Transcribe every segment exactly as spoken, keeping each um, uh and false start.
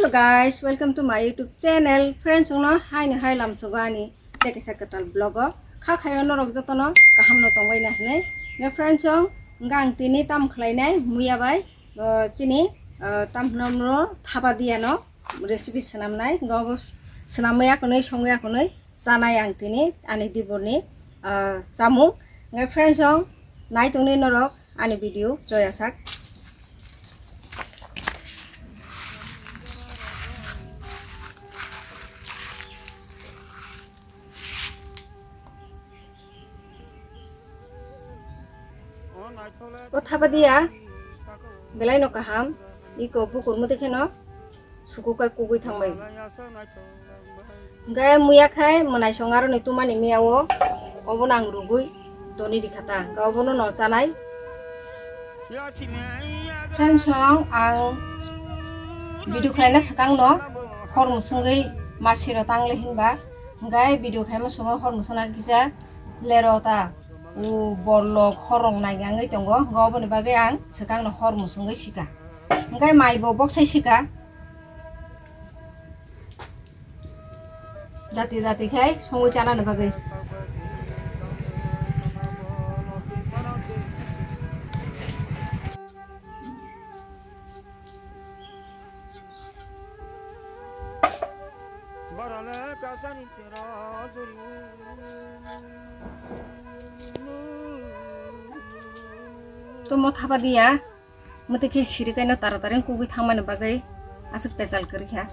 Guys, welcome to my YouTube channel. Friends, chwngno haino hai lamsogo ani tei kaisa kwtal vlog o. Kha khayo norok jotono kaham no tongbai na hinwi. Nge friends, chwng wngkha ang tini tam khlainai muya bai, o, chini, o, tam hwnamno thapa diya no recipe swnamnai. Ngo bo swnamwi akonwi songwi akonwi chanai ang tini ani diborni, o, chamung. Nge friends, chwng nai tongni norok. Ani video joya sak. O thapa diya, belai no kaham, iko bukur muti kheno. Suku kai kugui thangbai. Hingke muya khai mwnaisong aroni tumani miya o, obono ang rugui toni rikha ta, hingke obono no chanai. Friends, ang video khlaina swkang no hor musungwi masiro tangle hinba, hingke video khaima songo hor musana kisa lero ta, u borlok horrok naiga wngwi tongo, hingke oboni bagwi ang swkang no hor musungwi sika. Hingke mai bo boksai sika. Dati dati khai songwi chana ni bagwi. Tomo thapa diya. Mwtwi khe siri kaino taratari wng kugui thangmani bagwi aswk pechal kwrwi kha.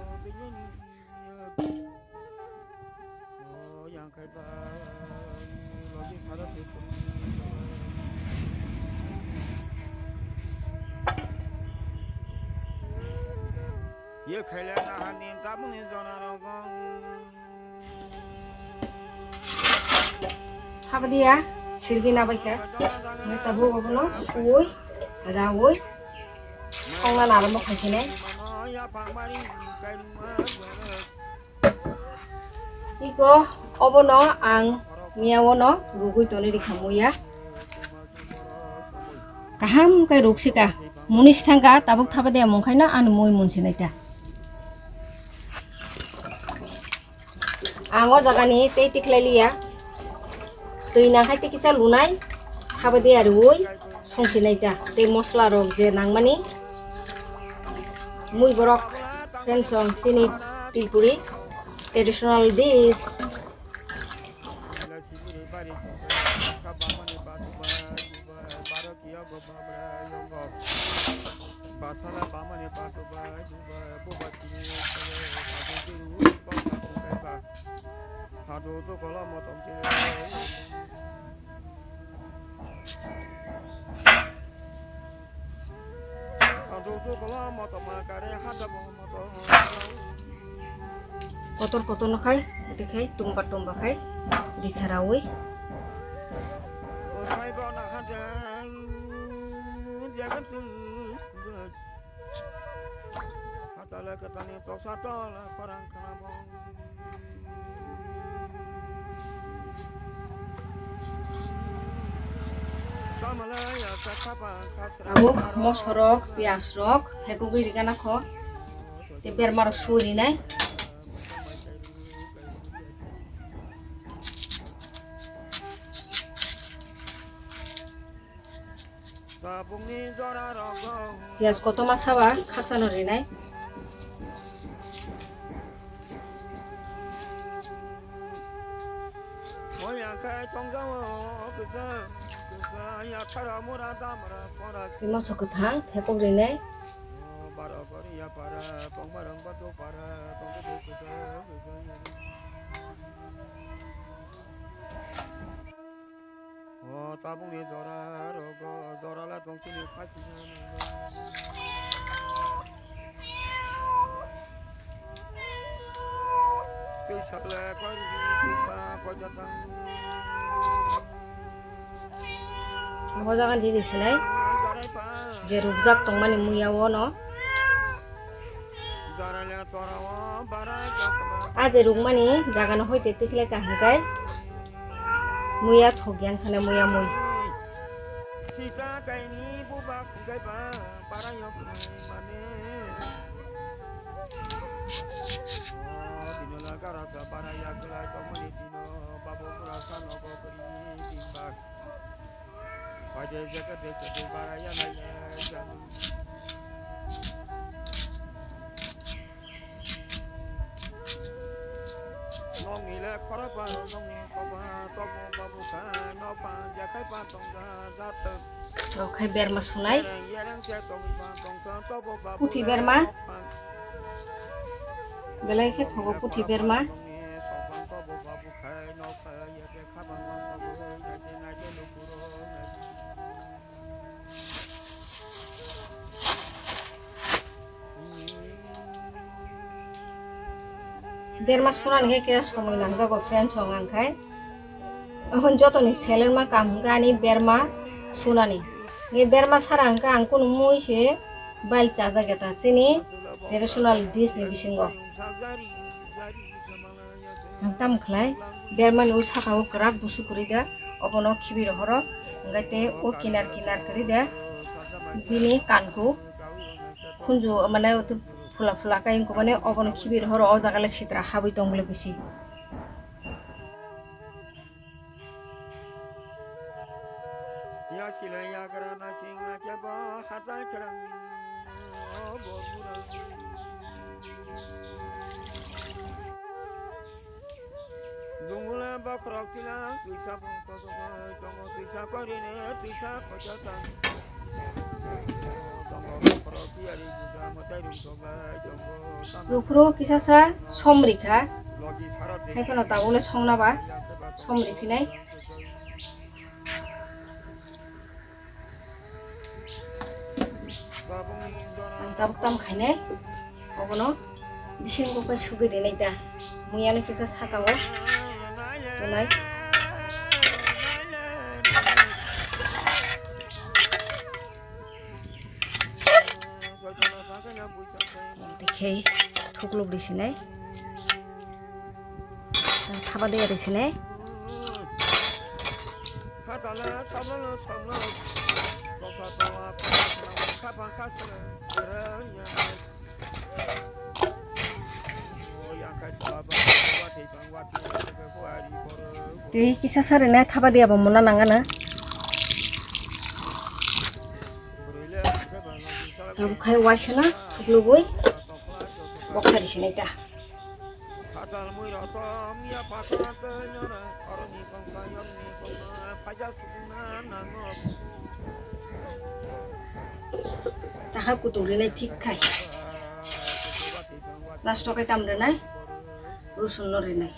Ye khaile naharni tabukni jonarok. Habadiya sirgi nabaikha. Neta bo obono suwi, rawi, songna naramo khaisene. Iko obono ang miyaono rugui toni rikha muya. Kaham khe ruksika. Muni sithangkha tabuk thapadiya mungkhaino ani mui munsinai ta. Ang o jagani tei tikhlai liya. Twi nangkhai tei kisa lunai, habadiya riui songsinai ta. Tei mosla rok je nangmani mui borok, friends, chini Tripuri traditional dish. Kotor kotor no khai, tei khai tumba tumba khai rikha raui. Abo mosorok, piyajrok phekugwi rigana kho, tei bermarok sui rinai. Piyaj kotorma saba khakchangno rinai. Tei moso kwthang phekuk rinai. O tabukni jora rogo, jora le tong chini khai sini. Tei sakle koi rigi tei pa koi jatang. Abo jaga di risinai. Jarai pa. Je rukjak tongmani muya ono. A je rukmani jagano hoite tikhlai kaham khe muya thokya wngkhana muya mui. Okhai berma sunai. Puthi berma. Belai khe thogo puthi berma. Berma sunani khe khe somoi nangjago friends, song ang khai. Ahon jotoni selerma kam hwnkhe ani berma sunani. Nge berma sara hwnkhe ang kunu mui se bail chajak eta chini traditional dish ni bisingo. Ang tam khlai bermani o saka o kwrak busu kwrwi da, obono khibi rohoro, hwnkhe tei o kinar kinar kwrwi da bini kanku khunju mane phula phula khe wngkhe mane obono khibi rohoro, o jaga le sitra habwi tong bole bisi. Ruphuru kisasa somrikha, hai phano tabukle songna ba somri phinai. Ang tabuk tam khainai, obono bisingo khe sugwi rinai da, muiano kisa saka o tunai. Tei khe thukluk risinai. Thaba de risinai. Tei kisa sari nai thaba dia bo mona nangana. Tabuk khai waisana thuklugwi boksa risinai ta. Taha kutuk rinai thik khai. Last o khe tam rinai, rusun no rinai.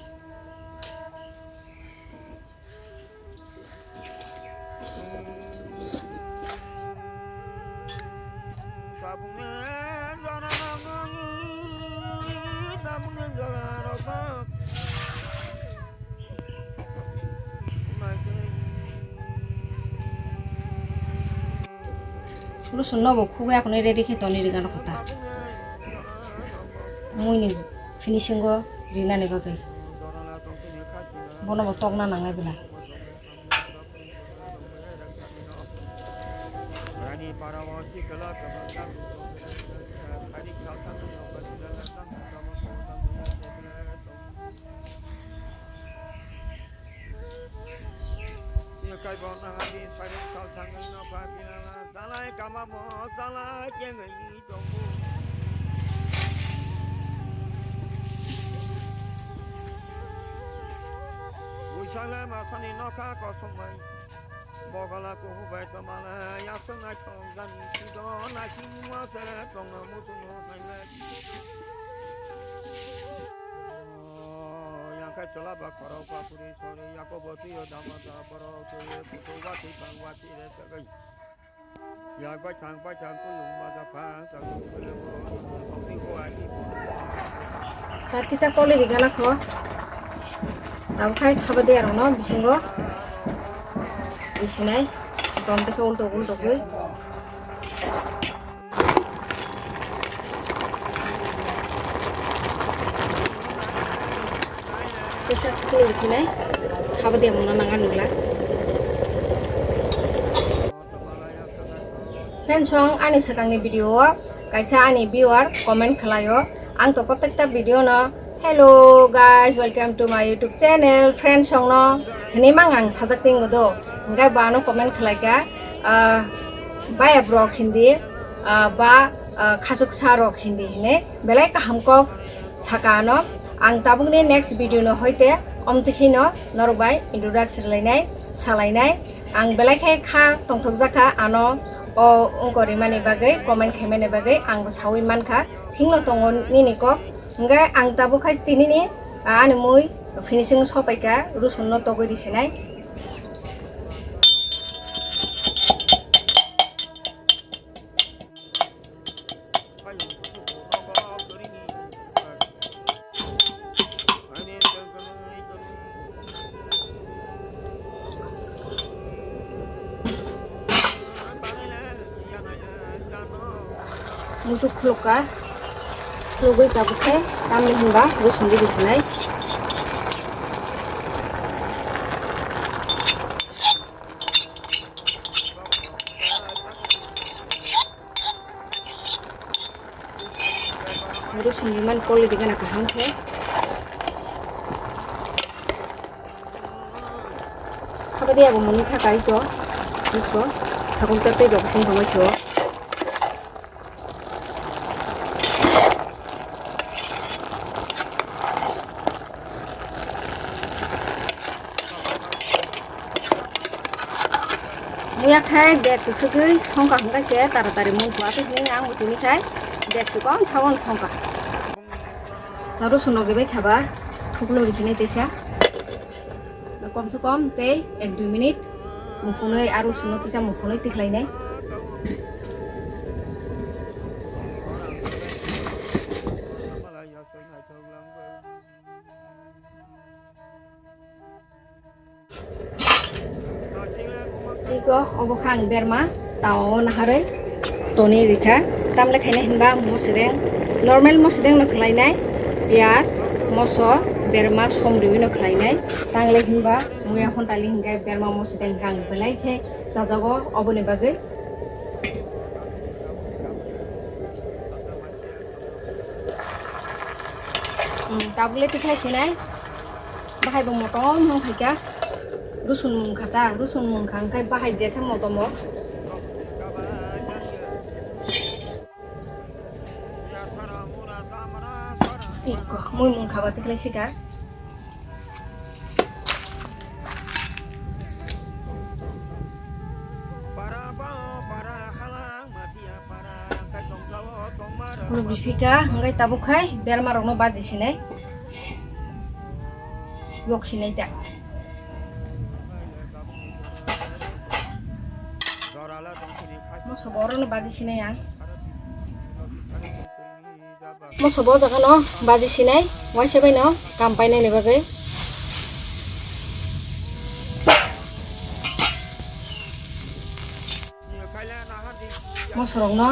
Rusun no bo khugwi aphano ready khe toni ringa rok ta. Mui ni finishing o rinani bagwi. Bono bo tokna nangnai bwla. Buisale masani nokha kosong bai. Bogala kuhu bai tomale yasung naithok jani sido naising mase tongna muchung hai bai. Yang khe chwla ba khorok ba puri sori yakobo twiyo dama da borok twiyo kutu watwi bang watwi re sagai. Yak bai thang bai thang kuyung ma da phang thang kuyung borok tongtwi bo ai. Sar kisa koli rigana kho. Tabuk khai thaba de arokno bisingo. Isinai. Tom teke ulto ulto khe. Kisa thuklu rikhinai. Thaba de mona nanga nukla. Friends, song ani swkangni video o kaisa ani viewer comment khlaio. Ang to protekta video no, "Hello guys, welcome to my YouTube channel." Friends, song no hwnwi mang ang sajak tingo do. Hingke bo ano comment khlaika, ah, bayap rok hindi, ah, ba, ah, khachuksa rok hindi hine belai kaham kok saka ano. Ang tabukni next video no hoite omtwi kheno norok bai introduction lainai, salainai. Ang belai khe kha tongthokjak kha ano o wngkor rimani bagwi, comment khaimani bagwi ang bo saui mankha. Thikno tongo nini kok. Hwnkhe ang tabuk khai tinini, ah, ani mui finishing sopaikha, rusun no togwi risinai. Muitu khulukha, khulugwi tabuk khe tamni hinba rusun di rusunai. Rusun ni man quality gana kaham khe. Khabadi abo muni thakai to, iko, thakung chatwi rok sing tongwi so. Muya khai bag kwswgwi songkha hwnkhe se taratari mungkha, tei hwnwi ang bo tini khai bag chukon saon songkha. Aro sunok ribai khaba thuklo rikhinai teisa. Komse kom tei ek dui minute muphunwi aro sunok kisa muphunwi tikhlainai. Tiko obo kha ang berma tao naharwi toni rikha. Tamle khaina hinba mosideng, normal mosideng no khlainai, piyaj, moso, berma somriwi no khlainai. Tangle hinba muya hontali hinkai berma mosideng kang belai khe chajago oboni bagwi. Hmm, tabuk le tikhlai sinai. Bahai bo motom wng khaikha. Rusun mungkha ta, rusun mungkha wngkhai bahai je khe motomo. Tiko, mui mungkha ba tikhlai sika. Oro biphika, hwnkhe tabuk khai berma rokno baji sinai. Yok sinai ta. Moso bo orono baji sinai ang. Moso bo jaga no baji sinai, waisa bai no kam painai ni bagwi. Moso rok no,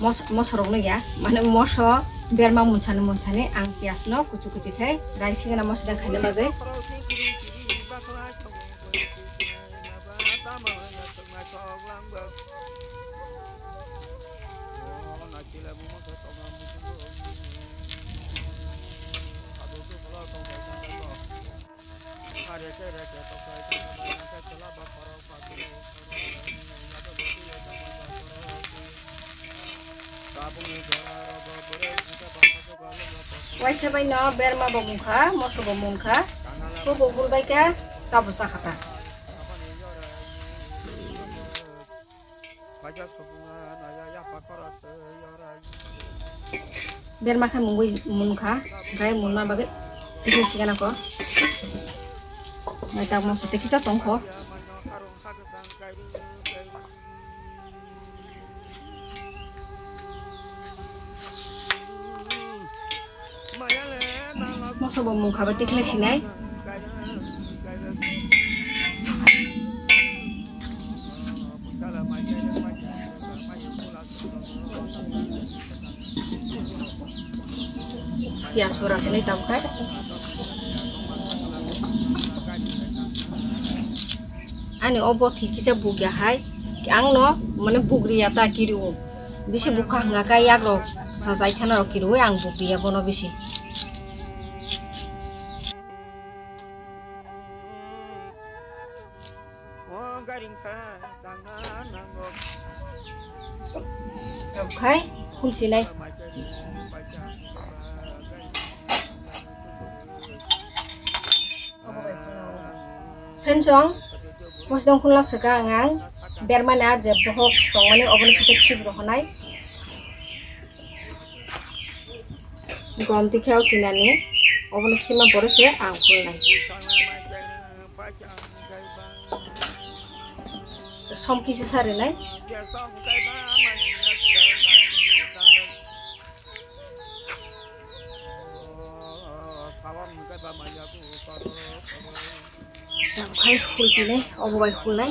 mos-, moso rok no ya, mane moso berma munsani munsani ang piyaj no kuchu kuchu khai rai sigana moso dang khaina bagwi. Waisa bai no berma bo mungkha, moso bo mungkha, bo bo gulbai khe sabo chakha ta. Berma khe mungwi munkha, hwnkhe munma bagwi tisa sigana ko. Mai tak moso tei kisa tongkho. Moso bo mungkha bai tikhlai sinai. Piyaj bo rasinai tamkhai. Ani o bothi kisa bukya hai, ang no mane bukriya ta kiriwo. Bisi bukha hwnga khe yak rok sajai khana rok kiriwi ang bukriya bono bisi. Khulsinai. Friends, ang mosdong khulna swkang ang bermani a je bohok tongmani obono kisa khibro honai. Gom tikhe o kinani obono khima pore se ang khulnai. Som kisa sarinai. Okhai khulpinai, obo bai khulnai.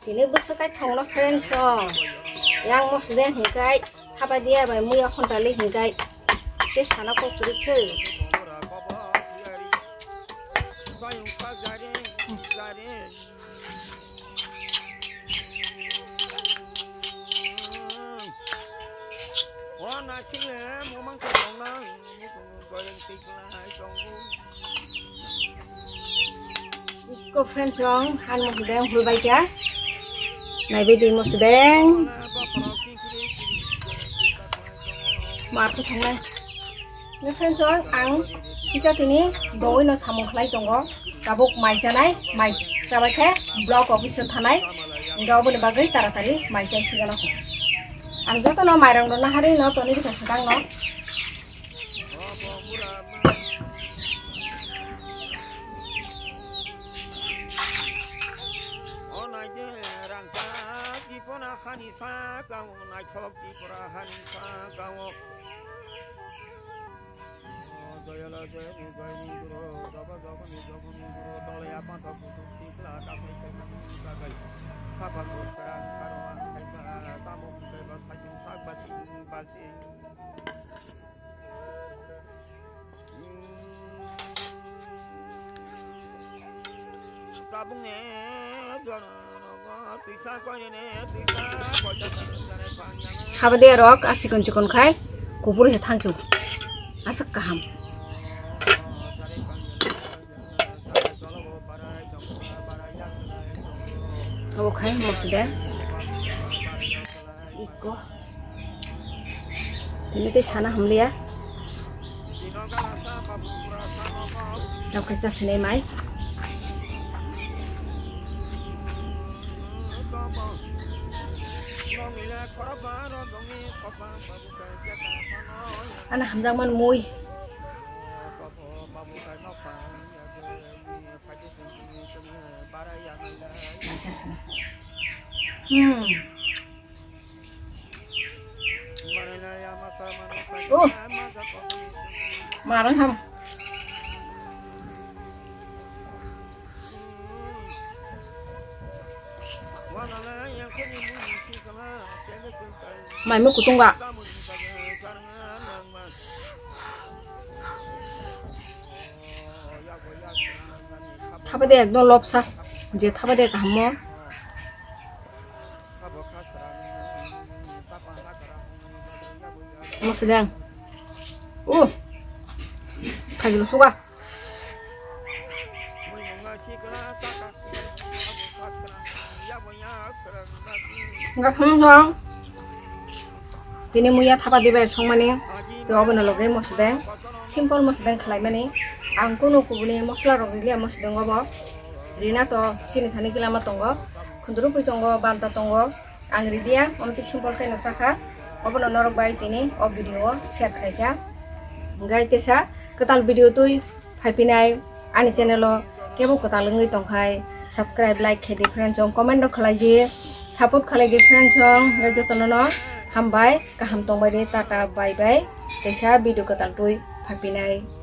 Tini bwswk kai thongno friend song. Yang mosde hingkai thapa dia bai muya khontali hingkai. Te sana kok kri khe. Iko friend song, han mosdeng hulbai kha. Naibai di mosdeng. Mar khe thangnai. Ni friend song, ang kisa tini dongwi no samung khlai tongo. Tabuk mai chanai, mai chabai khe block office o thanai. Hingke oboni bagwi taratari mai chai sigana kho. Ang jotono mairang no nahari no toni rikha swkang no. Habade rok a chikon chikon khai kupuri se thangsu aswk kaham. Obo khai mosdeng. Iko. Tini tei sana hamliya. Tabuk khe chasinai mai. Ana hamjakmani mui. Hmm. Oh. Marang ham. Mai mo kutung ga. Thapa de ekdom lobsa, je thapa de kaham mo. Mo sedang. Uh. Phajulu suga. Wngkha kheno tini muya thapa dibai songmani, tei obono loge mosodeng, simple mosodeng khlaimani. Ang kunu kubuni mosla rok riliya mosodeng obo, rina to chini thani gilama tongo, khundrupui tongo, banta tongo, ang ridiya, omo tei simple khe no chakha. Obono norok bai tini o video o share khlaikha. Hingkhai teisa kwtal video twi phaipinai ani channel o kebo kwtal wngwi tongkhai, subscribe, like khe di friends, chong comment rok khlai di, support khlai di friends, chong jotono no hambai, kaham tongbai di, tata, bye bye, teisa video kwtal twi phaipinai.